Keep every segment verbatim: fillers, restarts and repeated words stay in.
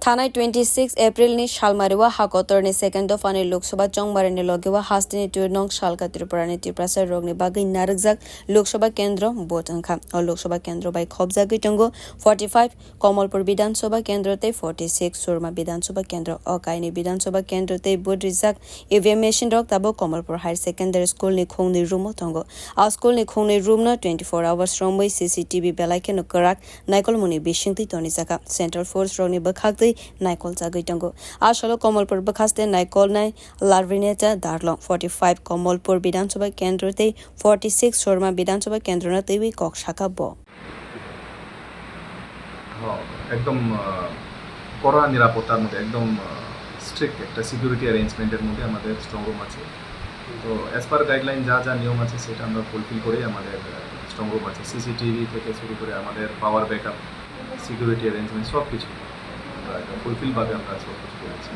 Thanai twenty six April ni salmari o hakotor ni second dopha ni Lok Sabha chongmari ni logi o hasteni twi nong salka Tripura ni Tiprasa rok ni bagwi narwkjak Lok Sabha kendro vote wngkha. O Lok Sabha kendro bai khopjagwi tongo forty five Komolpur Bidhan Sabha kendro tei forty six Surma Bidhan Sabha kendro. O kainwi Bidhan Sabha kendro tei vote rijak E V M machine rok tabuk Komolpur Higher Secondary School ni khungnwi room o tongo. A school ni khungnwi room no twenty four hours romwi C C T V belai kheno kwrak naikolmungni bisingtwi tonijak kha. Central Force rokni bwkhaktwi naikoljagwi tongo. A salo Komolpur bwkhaste naikolnai Larvineta Darlong forty five Komolpur Bidhan Sabha kendro tei forty six Surma Bidhan Sabha kendro no twiwi kok sakha bo. হ, একদম আহ, কড়া নিরাপত্তার মধ্যে, একদম স্ট্রিক্ট একটা সিকিউরিটি অ্যারেঞ্জমেন্টের মধ্যে আমাদের স্ট্রং রুম আছে। তো অ্যাজ পার গাইডলাইন যা যা নিয়ম আছে, সেটা আমরা ফুলফিল করেই আমাদের স্ট্রং রুম আছে। সিসিটিভি থেকে শুরু করে আমাদের পাওয়ার ব্যাকআপ, সিকিউরিটি অ্যারেঞ্জমেন্ট, সব কিছু আমরা একটা ফুলফিলভাবে আমরা সব কিছু করেছি।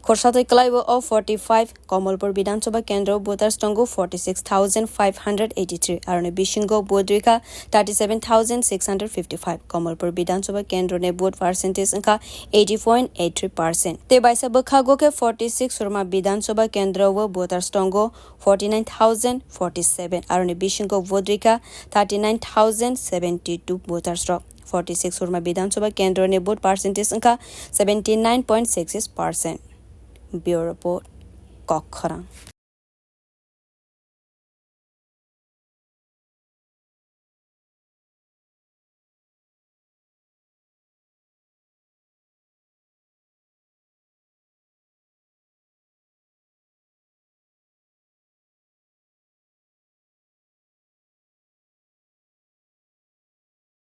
Khorsa twi kwlaibo o forty five Komolpur Bidhan Sabha kendro voters tongo forty six thousand five hundred eighty three, aroni bisingo vote rikha thirty seven thousand six hundred fifty five. Komolpur Bidhan Sabha kendro ni vote percentage wngkha eighty point eight three percent. Tei baisa bwkhago khe forty six Surma Bidhan Sabha kendro o voters tongo forty nine thousand forty seven, aroni bisingo vote rikha thirty nine thousand seventy two voters rok. Forty six Surma Bidhan Sabha kendro ni vote percentage wngkha seventy nine point six six percent. Bureau Report, Kokkhorang.